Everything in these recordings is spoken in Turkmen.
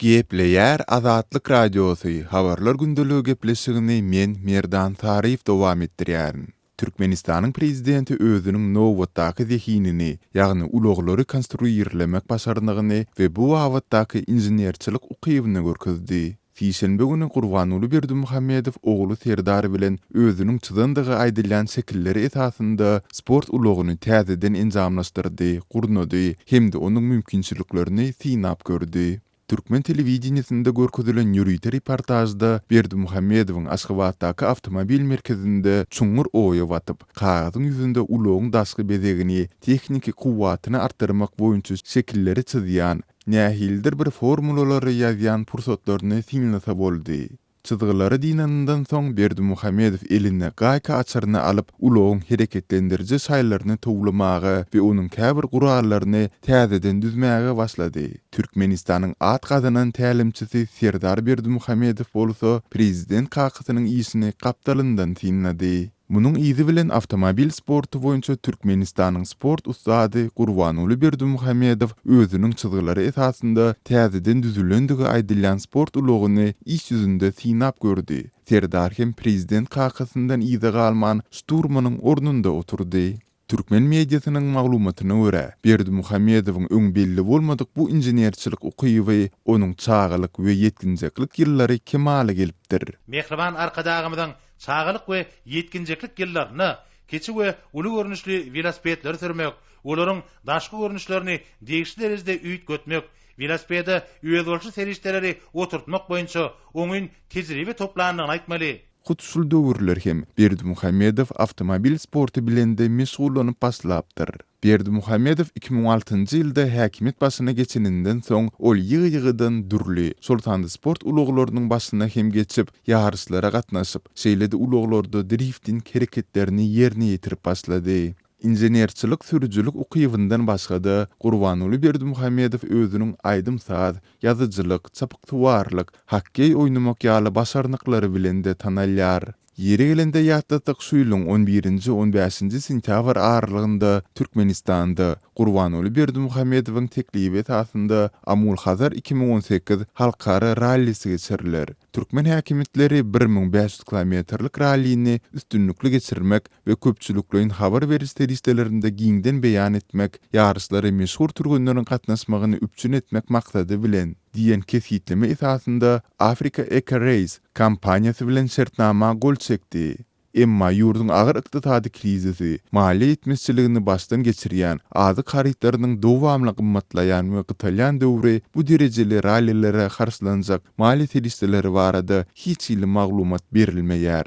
Gepleýär Azatlyk Radiosy, Habarlar gündeligi gepleşigini men, Merdan Saryýew dowam etdirýärin. Türkmenistanyň Prezidenti özüniň nobatdaky zehinini, ýagny ulaglary konstruirlemek başarnygyny we bu babatdaky inženerçilik ukybyny görkezdi. Sişenbe güni Gurbanguly Berdimuhamedow ogly Serdar bilen özüniň çyzandygy aýdylýan şekilleri esasynda sport ulagyny täzeden enjamlaşdyrdy, gurnady hem-de onuň mümkinçiliklerini synap gördi. Türkmen telewideniýesinde görkezilen ýörite reportažda Berdimuhamedowyň Aşgabatdaky awtomobil merkezinde çuňňur oýa batyp, kagyzyň ýüzünde ulagyň daşky bezegini, tehniki kuwwatyny artdyrmak boýunça şekilleri çyzýan, nähilidir bir formulalary ýazýan pursatlaryny synlasa boldy. Çyzgylary dynanyndan soň Berdimuhamedow eline gaýka açaryny alyp, ulagyň hereketlendiriji şaýlaryny towlamaga we onuň käbir gurallaryny täzeden düzmäge başlady. Türkmenistanyň at gazanan tälimçisi Serdar Berdimuhamedow bolsa prezident kakasynyň işini gapdalyndan synlady. Munuň yzy bilen awtomobil sporty boýunça Türkmenistanyň sport ussady Gurbanguly Berdimuhamedow özüniň çyzgylary esasynda täzeden düzülendigi aýdylýan sport ulagyny iş ýüzünde synap gördi. Serdar hem prezident kakasyndan yza galman şturmanyň ornunda oturdy. Türkmen mediasynyň maglumatyna görä, Berdimuhamedowyň öň belli bolmadyk bu inženerçilik ukyby onuň çagalyk we ýetginjeklik ýyllary kemala gelipdir. Mähriban Arkadagymyzyň çagalyk we ýetginjeklik ýyllarynda kiçi we uly görnüşli welosipedleri sürmek, olaryň daşky görnüşlerini degişli derejede üýtgetmek, welosipede özboluşly serişdeleri oturtmak boýunça oňyn tejribe toplandygyny aýtmaly. Hut şul döwürler hem Berdimuhamedow awtomobil sporty bilen-de meşgullanyp başlapdyr. Berdimuhamedow 2006-njy ýylda häkimiýet başyna geçeninden soň, ol ýygy-ýygydan dürli, şol sanda sport ulaglarynyň başyna hem geçip, ýaryşlara gatnaşyp, şeýle-de ulaglarda drifting hereketlerini ýerine ýetirip başlady. Inženerçilik sürüjilik ukybyndan başga-da, Gurbanguly Berdimuhamedow özüniň aýdym-saz, ýazyjylyk, çapyksuwarlyk, hokkeý oýnamak ýaly başarnyklary bilen-de tanalýar. Ýeri gelende ýatlatsak, şu ýylyň on birinji, on bäşinji sentýabr aralygynda Türkmenistanda Gurbanguly Berdimuhamedowyň teklibi esasynda Amul-Hazar 2018 halkara rallisi geçiriler. Türkmen häkimiýetleri 1500 kilometrlik rallini üstünlikli geçirmek we köpçülikleýin habar beriş serişdelerinde giňden beýan etmek, ýaryşlara meşhur türgenleriň gatnaşmagyny üpjün etmek maksady bilen, diýen kesgitleme esasynda Africa Eco Race kompaniýasy bilen şertnama gol çekdi. Emma ýurduň agyr ykdysady krizisi, maliýe ýetmezçiligini başdan geçirýän, azyk harytlarynyň dowamly gymmatlaýan we gytalýan döwri bu derejeli rallilere harçlanjak maliýe serişdeleri barada hiç hili maglumat berilmeýär.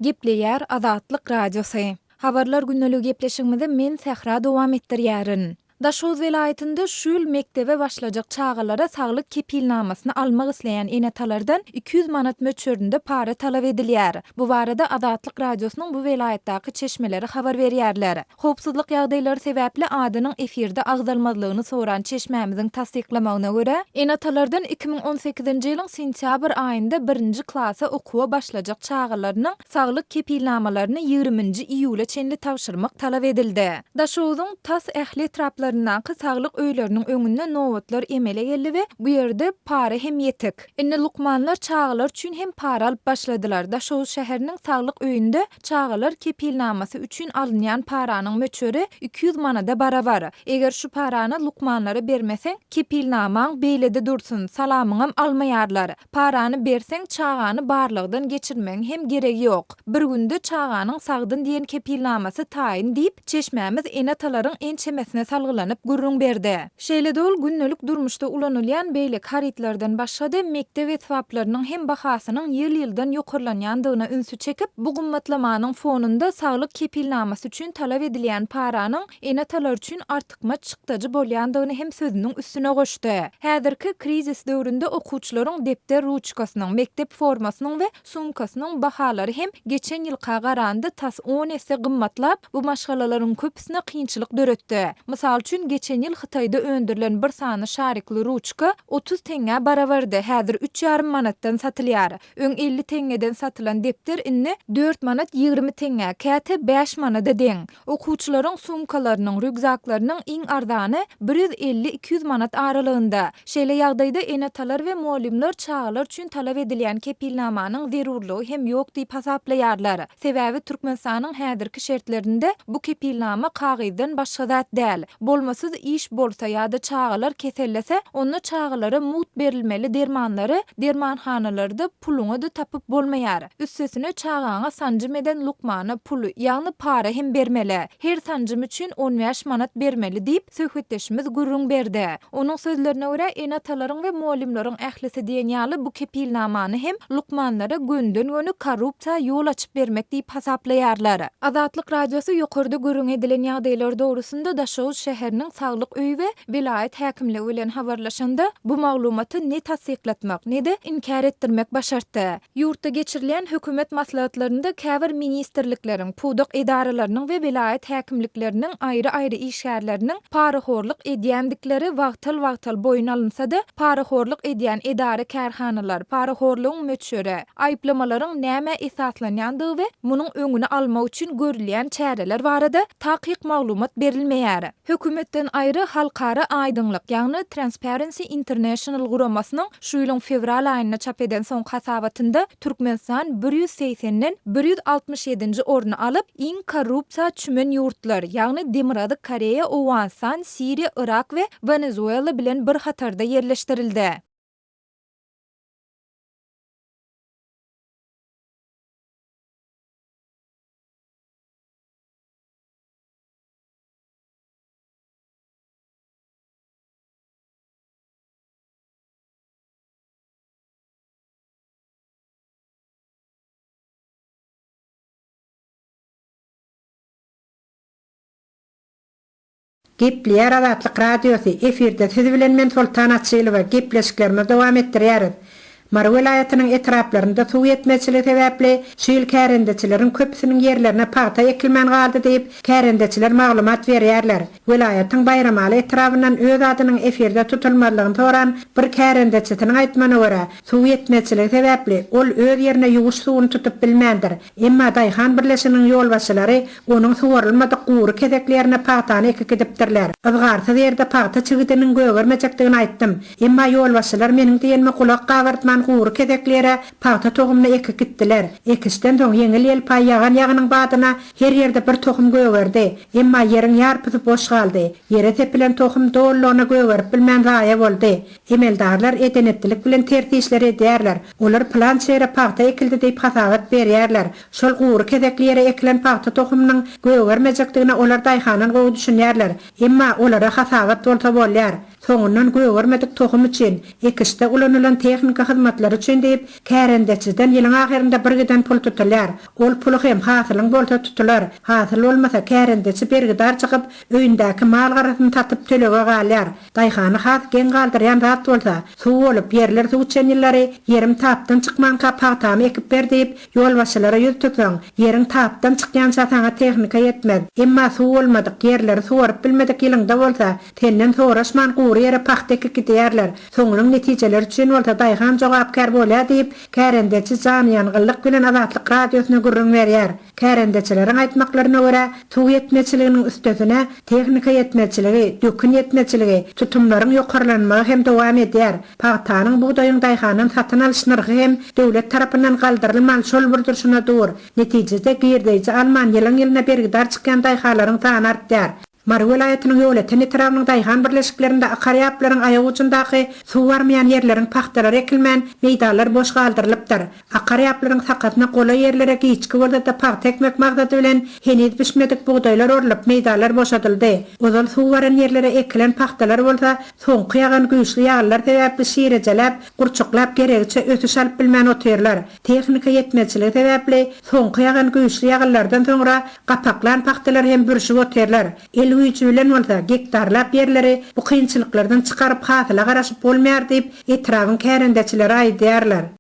Gepleýär Azatlyk Radiosy. Habarlar gündeligi gepleşigimizi men Sähra dowam etdirýärin. Daşoguz welaýatynda şu ýyl mekdebe başlajak çagalara saglyk kepilnamasyny almak isleýän ene-atalardan 200 manat möçberinde para talap edilýär. Bu barada Azatlyk Radiosynyň bu welaýatdaky çeşmeleri habar berýärler. Howpsuzlyk ýagdaýlary sebäpli adynyň efirde agzalmazlygyny soran çeşmämiziň tassyklamagyna görä, ene-atalardan 2018-nji ýylyň sentýabr aýynda birinji klasa okuwa başlajak çagalarynyň saglyk kepilnamalaryny ýigriminji iýula çenli tabşyrmak talap edildi. Daşoguzyň tas ähli etraplaryndaky saglyk öýleriniň öňünde nobatlar emele geldi we bu ýerde para hem ýetik. Indi lukmanlar çagalar üçin hem para alyp başladylar. Daşoguz şäheriniň saglyk öýünde Çagalar kepilnamasy üçin alynýan paranyň möçberi 200 manada barabar. Eger şu parany lukmanlara bermeseň, kepilnamaň beýlede dursun, salamyňam almaýarlar. Parany berseň, çagany barlagdan geçirmegiň hem geregi ýok. Bir günde çaganyň sagdyn diýen kepilnamasy taýyn diýip, çeşmämiz ene-atalaryň ençemesine salgylanyp. salgylanyp gürrüň berdi. Şeýle-de ol gündelik durmuşda ulanylýan beýleki harytlardan başga-da mekdep esbaplarynyň hem bahasynyň ýyl-ýyldan ýokarlanýandygyna ünsi çekip, bu gymmatlamanyň fonunda saglyk kepilnamasy üçin talap edilýän paranyň ene-atalar üçin artykmaç çykdajy bolýandygyny hem sözüniň üstüne goşdy. Häzirki krizis döwründe okuwçylaryň depder-ruçkasynyň, mekdep formasynyň we sumkasynyň bahalary hem geçen ýylka garanda tas on esse gymmatlap, bu maşgalalaryň köpüsine kynçylyk döretdi. Mysal üçin, geçen ýyl Hytaýda öndürilen bir sany şarikli ruçka 30 teňňä barabardy, häzir üç ýarym manatdan satylýar. Öň 50 teňňeden satylan depder indi dört manat 20 teňňä, käte bäş manada deň. Okuwçylaryň sumkalarynyň, rýukzaklarynyň iň arzany 150-200 manat aralygynda. Şeýle ýagdaýda ene-atalar we mugallymlar çagalar üçin talap edilýän kepilnamanyň zerurlygy hem ýok diýip hasaplaýarlar. Sebäbi Türkmenistanyň häzirki şertlerinde bu kepilnama kagyzdan başga zat däl. Bolmasyz iş bolsa ýa-da çagalar kesellese, onda çagalara mugt berilmeli dermanlary dermanhanalarda puluňa-da tapyp bolmaýar. Üstesine çagaňa sanjym eden lukmana pul, ýagny para hem bermeli. Her sanjym üçin on bäş manat bermeli diýip, söhbetdeşimiz gürrüň berdi. Onuň sözlerine görä, ene-atalaryň we mugallymlaryň ählisi diýen ýaly bu kepilnamany hem lukmanlara gönden-göni korrupsiýa ýol açyp bermek diýip hasaplaýarlar. Azatlyk Radiosy ýokarda gürrüň edilen ýagdaýlar dogrusynda Daşoguz şäheriniň Saglyk öýi we welaýat häkimligi bilen habarlaşanda, bu maglumaty ne tassyklatmak, ne-de inkär etdirmek başartdy. Ýurtda geçirilýän hökümet maslahatlarynda käbir ministrlikleriň, pudak edaralarynyň we welaýat häkimlikleriniň aýry-aýry işgärleriniň parahorluk edýändikleri wagtal-wagtal boýun alynsa-da, parahorluk edýän edara-kärhanalar, parahorlugyň möçberi, aýyplamalaryň nämä esaslanýandygy we munuň öňüni almak üçin görülýän çäreler barada takyk maglumat berilmeýär. Hökümetden aýry Halkara aýdyňlyk, ýagny Transparency International guramasynyň şu ýylyň fewral aýynda çap eden soňky hasabatynda Türkmenistan bir ýüz segsenden bir ýüz altmyş ýedinji orny alyp, iň korrupsiýa çümen ýurtlar, ýagny Demirgazyk Koreýa, Owganystan, Siriýa, Yrak we Wenezuela bilen bir hatarda ýerleşdirildi. Gepleýär Azatlyk Radiosy, efirde siz bilen men Soltan Açylowa, gepleşiklerimizi dowam etdirýäris. Mary welaýatynyň etraplarynda suw ýetmezçiligi sebäpli şu ýyl kärendeçileriň köpüsiniň ýerlerine pagta ekilmän galdy diýip, kärendeçiler maglumat berýärler. Welaýatyň Baýramaly etrabyndan öz adynyň efirde tutulmazlygyny soran bir kärendeçisiniň aýtmagyna görä, suw ýetmezçiligi sebäpli ol öz ýerine ýuwuş suwuny tutup bilmändir. Emma daýhan birleşiginiň ýolbaşçylary onuň suwarylmadyk gury kesekli ýerine pagtany ekip gidipdirler. Yzgarsyz ýerde pagta çigidiniň gögermejekdigini aýtdym. Emma ýolbaşçylar meniň diýenime gulak gabartman gury kesekli ýere pagta tohumyny ekip gitdiler. Ekişden soň ýeňil-ýelpaý ýagan ýagynyň badyna her ýerde bir tohum gögerdi. Emma ýeriň ýarpysy boş galdy. Ýere sepilen tohum dolulygyna gögerip bilmän zaýa boldy. Emeldarlar eden-etdilik bilen ters işleri edýärler. Olar pylança ýere pagta ekildi diýip hasabat berýärler. Şol gury kesekli ýere ekilen pagta tohumynyň gögermejekdigine olar daýhandan gowy düşünýärler. Emma olara hasabat bolsa bolýar. Soňundan gögermedik tohum üçin, ekişde ulanylan tehnika hyzmatlary üçin diýip, kärendeçiden ýylyň ahyrynda birgiden pul tutulýar. Ol puly hem hasylyň bolsa tutular, hasyl bolmasa kärendeçi bergidar çykyp, öýündäki mal-garasyny satyp tölege galýar. Daýhany has geň galdyrýan zat bolsa, suw bolup, ýerler suw içen ýyllary ýerim tapdan çykmanka pagtamy ekip ber diýip, ýolbaşçylara ýüz tutsaň, ýeriň tapdan çykýança saňa tehnika ýetmez. Emma suw bolmadyk, ýerleri suwaryp bilmedik ýylyňda bolsa, senden soraşman gury ýere pagta ekip gidýärler. Soňunyň netijeleri üçin bolsa daýhan jogapkär bolýar diýip, kärendeçi janyýangynlyk bilen Azatlyk Radiosyna gürrüň berýär. Kärendeçileriň aýtmaklaryna görä, suw ýetmezçiliginiň üstesine, tehnika ýetmezçiligi, dökün ýetmezçiligi, tutumlaryň ýokarlanmagy hem dowam edýär. Pagtanyň, bugdaýyň daýhandan satyn alyş nyrhy hem döwlet tarapyndan galdyrylman şol bir durşuna dur. Netijede, girdeýji alman ýylyň-ýylyna bergidar çykýan daýhanlaryň sany artýar. Mary welaýatynyň Ýolöten etrabynyň daýhan birleşiklerinde akar ýaplaryň aýagujundaky suw barmaýan ýerleriň pagtalary ekilmän, meýdanlar boş galdyrylypdyr. Akar ýaplaryň sakasyna golaý ýerlere giçki bolsa-da pagta ekmek maksady bilen heniz bişmedik bugdaýlar orlup, meýdanlar boşadyldy. Ozal suw baran ýerlere ekilen pagtalar bolsa soňky ýagan güýçli ýagynlar sebäpli şirejeläp, gurçuklap geregiçe ösüş alyp bilmän otyrlar. Tehnika ýetmezçiligi sebäpli soňky ýagan güýçli ýagynlardan soňra gapaklan pagtalar hem bürşüp otyrlar. El güýji bilen bolsa gektarlap ýerleri bu kynçylyklardan çykaryp hasyla garaşyp bolmaýar diýip, etrabyň kärendeçileri aýdýarlar.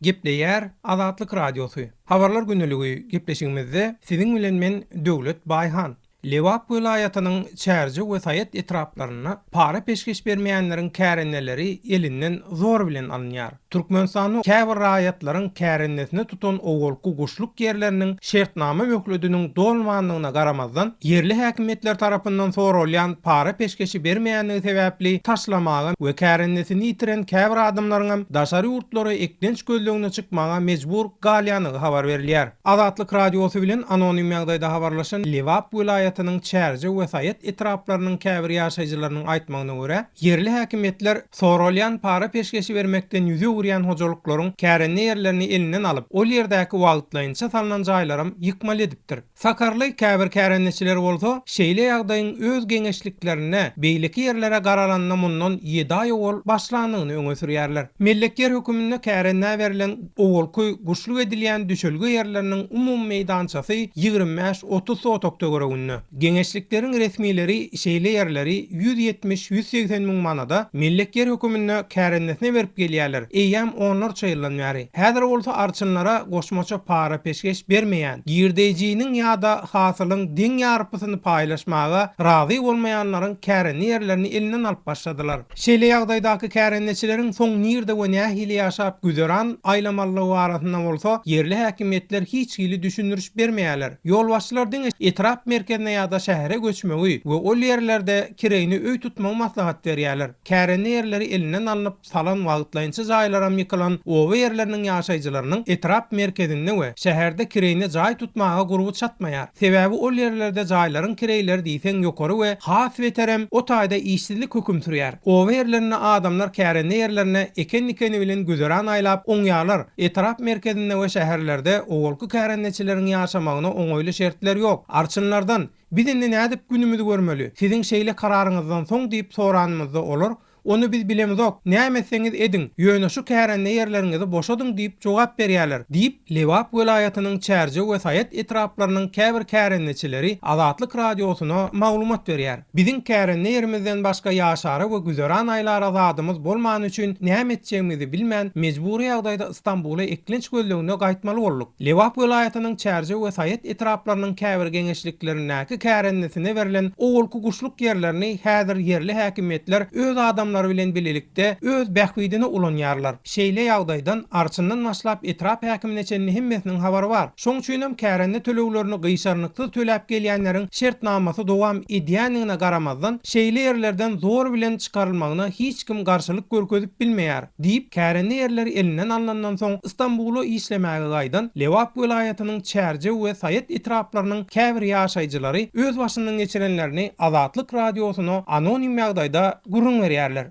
Gepleýär Azatlyk Radiosy. Habarlar gündeligi gepleşigimizde siziň bilen men Döwlet Baýhan. Lebap welaýatynyň Çärjew we Saýat etraplarynda para-peşgeş bermeýänleriň kärendeleri elinden zor bilen alynýar. Türkmenistanda käbir raýatlaryň kärendesine tutan owalky guşluk ýerleriniň şertnama möhlediniň dolmandygyna garamazdan, ýerli häkimiýetler tarapyndan soralýan para-peşgeşi bermeýändigi sebäpli taşlamaga we kärendesini ýitiren käbir adamlaryňam daşary ýurtlara eklenç gözlegine çykmaga mejbur galýandygy habar berilýär. Azatlyk Radiosy bilen anonim ýagdaýda habarlaşan Lebap welaýatynyň Çärjew we Saýat etraplarynyň käbir ýaşaýjylarynyň aýtmagyna görä, ýerli häkimiýetler soralýan para-peşgeşi bermekden ýüz öwürýän hojalyklaryň kärende ýerlerini elinden alyp, ol ýerdäki wagtlaýynça salnan jaýlaram ýykmaly edipdir. Sakarly käbir kärendeçiler bolsa, şeýle ýagdaýyň öz geňeşliklerinde beýleki ýerlere garalanda mundan ýedi aý owal başlandygyny öňe sürýärler. Mellek ýer höküminde kärendä berlen owalky guşluk edilýän düşelge ýerleriniň umumy meýdançasy 25-30 sotok töwereginde. Geňeşlikleriň resmileri şeýle ýerleri 170-180 müň manada mellek ýer höküminde kärendesine berip gelýärler, eýýäm onlarça ýyldan bäri. Häzir bolsa arçynlara goşmaça para-peşgeş bermeýän, girdeýjiniň ýa-da hasylyň deň ýarpysyny paýlaşmaga razy bolmaýanlaryň kärende ýerlerini elinden alyp başladylar. Şeýle ýagdaýdaky kärendeçileriň soň nirde we nähili ýaşap güzeran aýlamalydygy barasynda bolsa ýerli häkimiýetler hiç hili düşündiriş bermeýärler. Ýolbaşçylar diňe etrap merkezine ýa-da şähere göçmegi we ol ýerlerde kireýine öý tutmagy maslahat berýärler. Kärende ýerleri elinden alnyp, salan wagtlaýynça jaýlaram ýykylan oba ýerleriniň ýaşaýjylarynyň etrap merkezinde we şäherde kireýine jaý tutmaga gurby çatmaýar. Sebäbi ol ýerlerde jaýlaryň kireýleri diýseň ýokary we has beterem o taýda işsizlik höküm sürýär. Oba ýerlerinde adamlar kärende ýerlerine eken-dikeni bilen güzeran aýlap oňýarlar. Etrap merkezinde we şäherlerde owalky kärendeçileriň ýaşamagyna oňaýly şertler ýok. Arçynlardan, Biz indi nädip günümizi görmeli, siziň şeýle kararyňyzdan soň diýip soranymyzda olar, Ony biz bilemizok, näme etseňiz ediň, ýöne şu kärende ýerleriňizi boşadyň diýip jogap berýärler, diýip, Lebap welaýatynyň Çärjew we Saýat etraplarynyň käbir kärendeçileri Azatlyk Radiosyna maglumat berýär. Biziň kärende ýerimizden başga ýaşara we güzeran aýlara zadymyz bolmany üçin näme etjegimizi bilmän, mejbury ýagdaýda Stambula eklenç gözlegine gaýtmaly bolduk. Lebap welaýatynyň Çärjew we Saýat etraplarynyň käbir geňeşliklerindäki kärendesine berlen owalky guşluk ýerlerini häzir ýerli häkimiýetler öz adamlary bilen bilelikde öz bähbidine ulanýarlar. Şeýle ýagdaýdan arçyndan başlap etrap häkimine çenli hemmesiniň habary bar. Şoň üçinem kärende töleglerini gyşarnyksyz töläp gelýänleriň şertnamasy dowam edýändigine garamazdan, şeýle ýerlerden zor bilen çykarylmagyna hiç kim garşylyk görkezip bilmeýär. Diýip, kärende ýerleri elinden alnandan soň Stambula işlemäge gaýdan Lebap welaýatynyň Çärjew we Saýat etraplarynyň käbir ýaşaýjylary öz başyndan geçirenlerini Azatlyk Radiosyna anonim ýagdaýda gürrüň berýärler.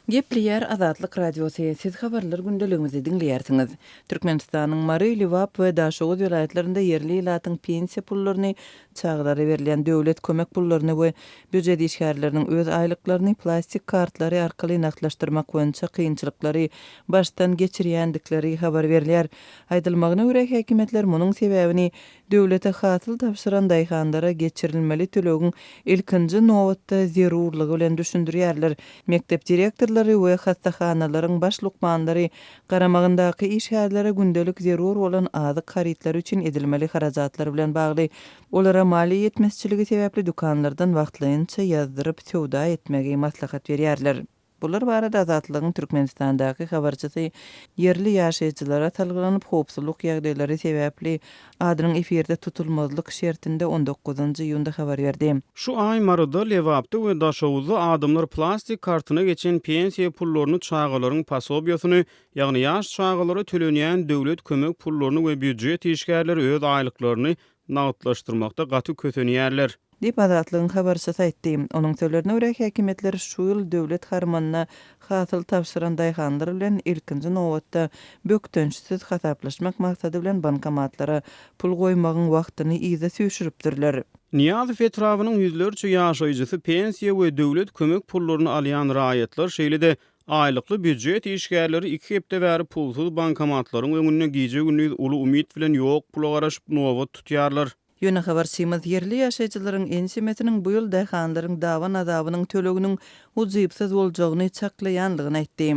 Gepleýär Azatlyk Radiosy, Siz habarlar gündeligimizi diňleýärsiňiz. Türkmenistanyň Mary, Lebap we Daşoguz welaýatlarynda ýerli ilatyň pensiýa pullaryny, çagalara berilýän döwlet kömek pullaryny we býujet işgärleriniň öz aýlyklaryny plastik kartlary arkaly nagtlaşdyrmak boýunça kynçylyklary başdan geçirýändikleri habar berilýär. Aýdylmagyna görä, häkimiýetler munuň sebäbini Döwlete hasyl tabşyran daýhanlara geçirilmeli tölegiň ilkinji nobatda zerurlygy bilen düşündirýärler. Mekdep direktorlary we hassahanalaryň baş lukmanlary garamagyndaky işgärlere gündelik zerur bolan azyk harytlary üçin edilmeli harajatlar bilen bagly olara maliýe ýetmezçiligi sebäpli dükanlardan wagtlaýynça ýazdyryp söwda etmegi maslahat berýärler. Bular barada Azatlygyň Türkmenistandaky habarçysy ýerli ýaşaýjylara salgylanyp, howpsuzlyk ýagdaýlary sebäpli adynyň efirde tutulmazlyk şertinde on dokuzynjy iýunda habar berdi. Şu aý Maryda, Lebapda we Daşoguzda adamlar plastik kartyna geçen pensiýa pullaryny çagalaryň posobiýasyny, ýagny ýaş çagalara tölenýän döwlet kömek pullaryny we býujet işgärleri öz aýlyklaryny nagtlaşdyrmakda gaty kösenýärler. Diýip, Azatlygyň habarçysy aýtdy. Onuň sözlerine görä, häkimiýetler şu ýyl döwlet harmanyna hasyl tabşyran daýhanlar bilen ilkinji nobatda bökdençsiz hasaplaşmak maksady bilen bankomatlara pul goýmagyň wagtyny yza süýşüripdirler. Nyýazow etrabynyň ýüzlerçe ýaşaýjysy pensiýa we döwlet kömek pullaryny alýan raýatlar, şeýle-de aýlykly býujet işgärleri iki hepde bäri pulsuz bankomatlaryň öňünde gije-gündiz uly umyt bilen ýok pula garaşyp nobat tutýarlar. Ýöne habarçymyz ýerli ýaşaýjylaryň ençemesiniň bu ýyl daýhanlaryň daban azabynyň töleginiň ujypsyz boljagyny çaklaýanlygyny aýtdy.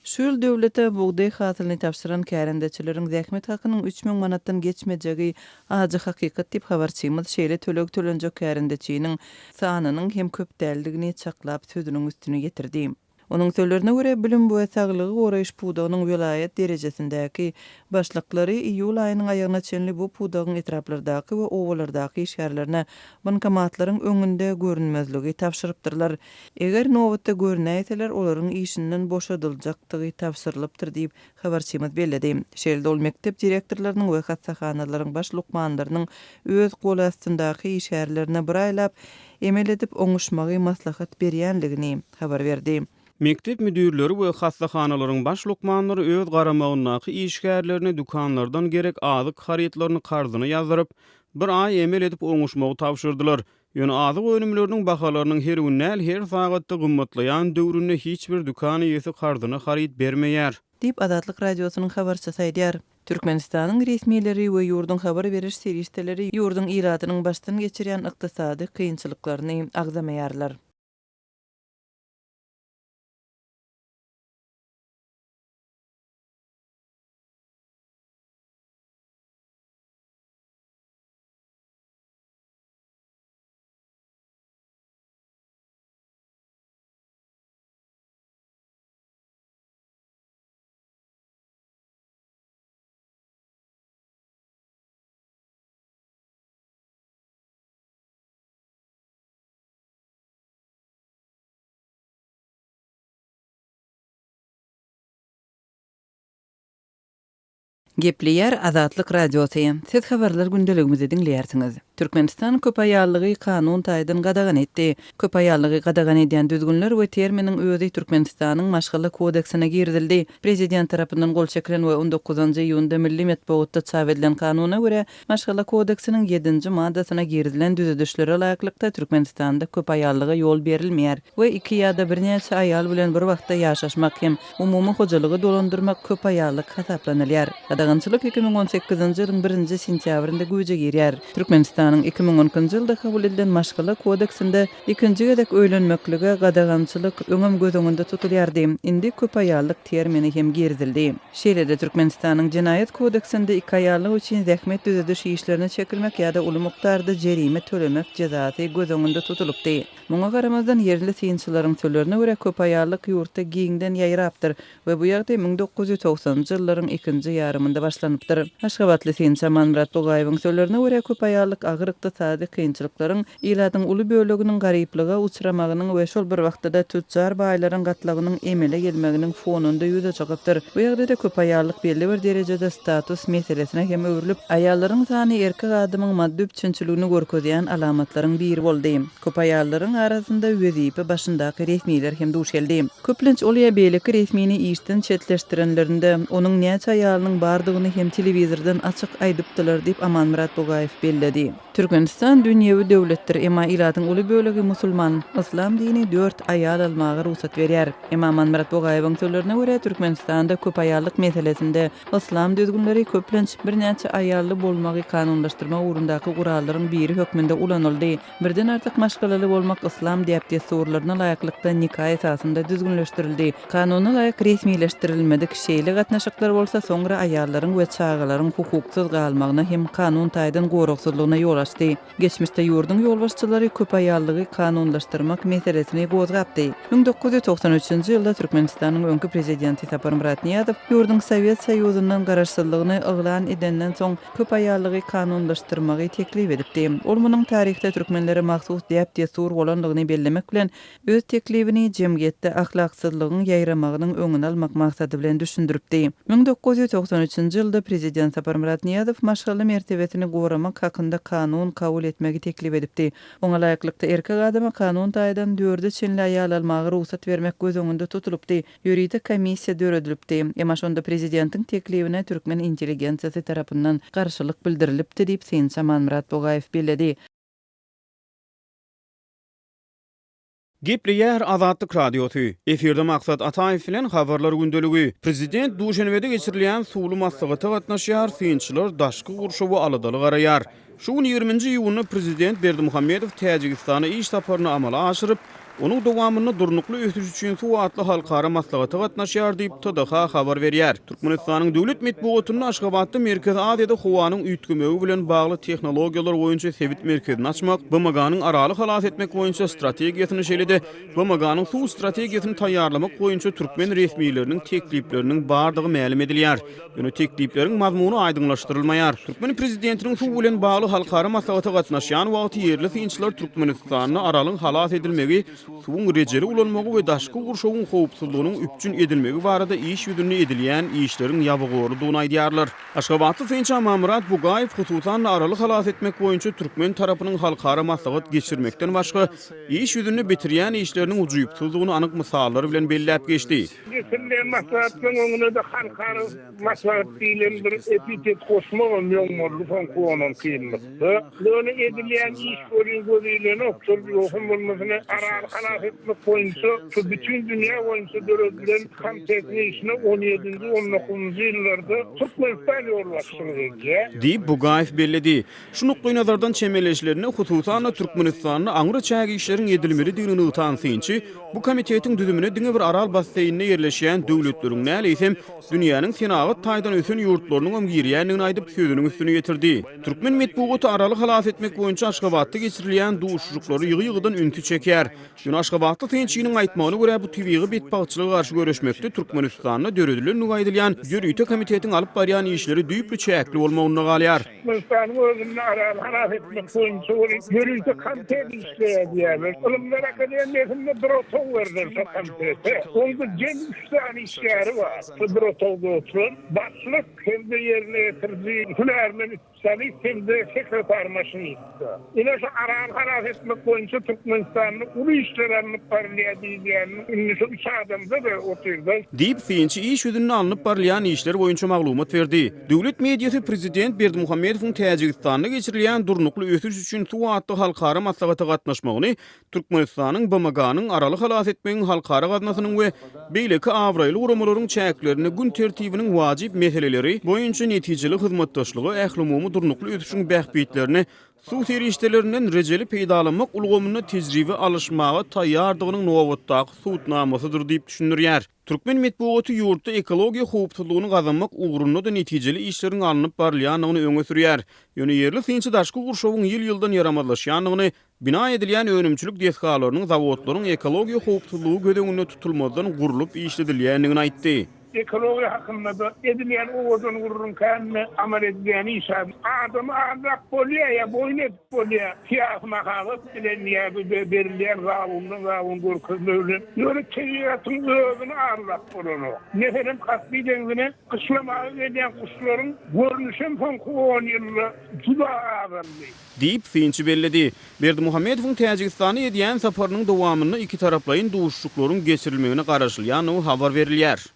Şu ýyl döwlete bugdaý hasylyny tabşyran kärendeçileriň zähmet hakynyň 3000 manatdan geçmejegi ajy hakykat diýip, habarçymyz şeýle töleg tölenjek kärendeçiniň sanynyň hem köp däldigini çaklap sözüniň üstüni ýetirdi. Onuň sözlerine görä, bilim we saglygy goraýyş pudagynyň welaýat derejesindäki başlyklary iýul aýynyň aýagyna çenli bu pudagyň etraplardaky we obalardaky işgärlerine bankomatlaryň öňünde görünmezligi tabşyrypdyrlar. Eger nobatda görünäýseler, olaryň işinden boşadyljakdygy tabşyrylypdyr diýip, habarçymyz belledi. Şeýle-de ol mekdep direktorlarynyň we hassahanalaryň baş lukmanlarynyň öz golastyndaky işgärlerine bir aýlap emel edip oňuşmagy maslahat berýänligini habar berdi. Mekdep müdirleri we hassahanalaryň baş lukmanlary öz garamagyndaky işgärlerine dükanlardan gerek azyk harytlaryny karzyna ýazdyryp, bir aý emel edip oňuşmagy tabşyrdylar. Ýöne azyk önümleriniň bahalarynyň her gün däl, her sagatda gymmatlaýan döwründe hiç bir dükan eýesi karzyna haryt bermeýär. Diýip, Azatlyk Radiosynyň habarçysy aýdýar. Türkmenistanyň resmileri we ýurduň habar beriş serişdeleri ýurduň ilatynyň başdan geçirýän ykdysady kynçylyklaryny agzamaýarlar. Gepleýär Azatlyk Radiosy, Siz habarlar gündeligimizi diňleýärsiňiz. Türkmenistan köpaýallygy kanun taýdan gadagan etdi. Köpaýallygy gadagan edýän düzgünler we terminiň özi Türkmenistanyň Maşgala kodeksine girizildi. Prezident tarapyndan gol çekilen we on dokuzynjy iýunda milli metbugatda çap edilen kanuna görä, Maşgala kodeksiniň ýedinji maddasyna girizilen düzedişlere laýyklykda Türkmenistanda köpaýallyga ýol berilmeýär we iki ýa-da birnäçe aýal bilen bir wagtda ýaşaşmak hem umumy hojalygy dolandyrmak köpaýallyk hasaplanylýar. Gadagançylyk 2018-nji ýylyň birinji sentýabrynda güýje girýär. Türkmenistanyň 2012-nji ýylda kabul edilen Maşgala kodeksinde ikinji gezek öýlenmeklige gadagançylyk öňem göz öňünde tutulýardy. Indi köpaýallyk termini hem girizildi. Şeýle-de Türkmenistanyň Jenaýat kodeksinde ikiaýallyk üçin zähmet düzediş işlerine çekilmek ýa-da uly mukdarda jerime tölemek jezasy göz öňünde tutulypdy. Muňa garamazdan, ýerli synçylaryň sözlerine görä, köpaýallyk ýurtda giňden ýaýrapdyr we bu ýagdaý 1990-njy ýyllaryň ikinji ýarymynda başlanypdyr. Aşgabatly synçy Amanmyrat Bugaýewiň sözlerine görä, köpaýallyk. agyr ykdysady kynçylyklaryň, ilatyň uly böleginiň garyplyga uçramagynyň we şol bir wagtda-da tüçjar baýlaryň gatlagynyň emele gelmeginiň fonunda ýüze çykypdyr. Bu ýagdaýda köpaýallyk belli bir derejede status meselesine hem öwrülip, aýallaryň sany erkek adamyň maddy üpjünçiligini görkezýän alamatlaryň biri boldy. Köp aýallaryň arasynda wezipe başyndaky resmiler hem duş geldi. Köplenç ol ýa beýleki resmini işden çetleşdirenlerinde, onuň näçe aýalynyň bardygyny hem telewizordan açyk aýdypdylar diýip, Amanmyrat Bugaýew belledi. Türkmenistan dünýewi döwletdir, emma ilatyň uly bölegi musulman. Yslam dini dört aýal almaga rugsat berýär. Emma Amanmyrat Bugaýewiň sözlerine görä, Türkmenistanda köp aýallyk meselesinde yslam düzgünleri köplenç birnäçe aýally bolmagy kanunlaşdyrmak ugrundaky gurallaryň biri hökmünde ulanyldy. Birden artyk maşgalaly bolmak yslam däp-dessurlaryna laýyklykda nika esasynda düzgünleşdirildi. Kanuna laýyk resmileşdirilmedik şeýle gatnaşyklar bolsa soňra aýallaryň we çagalaryň hukuksyz galmagyna hem kanun taýdan goragsyzlygyna ýol açdy. Geçmişde ýurduň ýolbaşçylary köp aýallygy kanunlaşdyrmak meselesini gozgapdy. 1993-nji ýylda Türkmenistanyň öňki prezidenti Saparmyrat Nyýazow ýurduň Sowet Soýuzyndan garaşsyzlygyny yglan edenden soň köp aýallygy kanunlaşdyrmagy teklip edipdi. Ol munuň taryhda türkmenlere mahsus däp-dessur bolandygyny bellemek bilen, öz teklibini jemgyýetde ahlaksyzlygyň ýaýramagynyň öňüni almak maksady bilen düşündiripdi. 1993-nji ýylda prezident Saparmyrat Nyýazow maşgala mertebesini goramak hakynda kanun kabul etmegi teklip edipdi. Oňa laýyklykda, erkek adama kanun taýdan dörde çenli aýal almaga rugsat bermek göz öňünde tutulypdy. Ýörite komissiýa döredilipdi. Emma şonda prezidentiň teklibine türkmen intelligensiýasy tarapyndan garşylyk bildirilipdi diýip, synçy Amanmyrat Bugaýew belledi. Gepleýär Azatlyk Radiosy. Efirde Maksat Ataýew bilen Habarlar gündeligi. Prezident Duşenbede geçirilýän suwly maslahata gatnaşýar, synçylar daşky gurşawa aladaly garaýar. Şu gün ýigriminji iýunda prezident Berdimuhamedow Täjigistana iş saparyny amala aşyryp, onuň dowamynda Durnukly ösüş üçin suw atly halkara maslahata gatnaşýar diýip, TDH habar berýär. Türkmenistanyň döwlet metbugatynda Aşgabatda Merkezi Aziýada howanyň üýtgemegi bilen bagly tehnologiýalar boýunça sebit merkezini açmak, BMG-niň Araly halas etmek boýunça strategiýasyny şeýle-de BMG-niň suw strategiýasyny taýýarlamak boýunça türkmen resmileriniň teklipleriniň bardygy mälim edilýär. Ýöne teklipleriň mazmuny aýdyňlaşdyrylmaýar. Türkmen prezidentiniň suw bilen bagly halkara maslahata gatnaşýan wagty ýerli synçylar Türkmenistanda Aralyň halas edilmegi, suwuň rejeli ulanmagy we daşky gurşawyň howpsuzlygynyň üpjün edilmegi barada iş ýüzünde edilýän işleriň ýabygorlydygyny aýdýarlar. Aşgabatly synçy Amanmyrat Bugaýew hususan-da Araly halas etmek boýunça türkmen tarapynyň halkara maslahat geçirmekden başga iş ýüzünde bitirýän işleriniň ujypsyzdygyny anyk mysallar bilen belläp geçdi. Geçirilýän maslahatlaryň öňüne-de halkara maslahat diýlen bir epitet goşmagam ýoň boldy soňky on-onki ýyllykda. Ýöne edilýän iş welin göz ilenok. Şol ýogsam bolmasa ne Araly halas etmek boýunça şu bütin dünýä boýunça döredilen komitetiň işine on ýedinji, on dokuzynjy ýyllarda Türkmenistan ýolbaşçylyk edýär. Diýip, Bugaýew belledi. Şu nukdaýnazardan çemeleşilende, hususan-da, Türkmenistanda aňry çäk işleriň edilmelidigini nygtan synçy, bu komitetiň düzümine diňe bir Aral basseýninde ýerleşýän döwletleriň däl, eýsem, dünýäniň senagat taýdan ösen ýurtlarynyňam girýändigini aýdyp, sözüniň üstüni ýetirdi. Türkmen metbugaty Araly halas etmek boýunça Aşgabatda geçirilýän duşuşyklara ýygy-ýygydan ünsi çekýär. Ýöne aşgabatly synçynyň aýtmagyna görä, bu tebigy betbagtçylyga garşy göreşmekde Türkmenistanda döredilendigi aýdylýan ýörite komitetiň alyp barýan işleri düýpli çäkli bolmagynda galýar. Türkmenistanyň özünde Araly halas etmek boýunça bir ýörite komitet işleýär diýýärler. Ylymlar akademiýasynda bir otag berler şo komitete. Onda jemi üç sany işgäri bar. Şo bir otagda oturan başlyk hem-de ýerine ýetiriji hünärmen spesialist hem-de sekretar maşinistda. Ine şu Araly halas etmek boýunça Türkmenistanda uly işler alnyp barylýar diýilýäniniň indi şu üç adamda-da otyrda. Diýip, synçy iş ýüzünde alnyp barylýan işler boýunça maglumat berdi. Döwlet mediasy prezident Berdimuhamedowyň Täjigistanda geçirilýän Durnukly ösüş üçin suw atly halkara maslahata gatnaşmagyny Türkmenistanyň BMG-niň Araly halas etmegiň halkara gaznasynyň we beýleki abraýly guramalaryň çäklerinde gün tertibiniň wajyp meseleleri boýunça netijeli hyzmatdaşlyga ählumumy durnukly ösüşiň bähbitlerine suw serişdelerinden rejeli peýdalanmak ulgamynda tejribe alyşmaga taýýardygynyň nobatdaky subutnamasydyr diýip düşündirýär. Türkmen metbugaty ýurtda ekologiýa howpsuzlygyny gazanmak ugrunda-da netijeli işleriň alnyp barylýandygyny öňe sürýär. Ýöne ýerli synçy daşky gurşawyň ýyl-ýyldan ýaramazlaşýandygyny, bina edilýän önümçilik desgalarynyň, zawodlaryň ekologiýa howpsuzlygy göz öňünde tutulmazdan gurlup işledilýändigini aýtdy. Ekologiýa hakynda-da edilýän owadan gürrüň kände, amal edilýän iş az. Adamy aldap bolýar ýa boýun edip bolýar, syýasy mahabat bilen ýa berilýän zabundan-zabun görkezme bilen. Ýöne tebigatyň özüni aldap bolanok. Meselem, Kaspi deňzine gyşlamaga gelýän guşlaryň görnüşem soňky on ýylda juda azaldy. Diýip, synçy belledi. Berdimuhamedowyň Täjigistana edýän saparynyň dowamynda ikitaraplaýyn duşuşyklaryň geçirilmegine garaşylýandygy habar berilýär.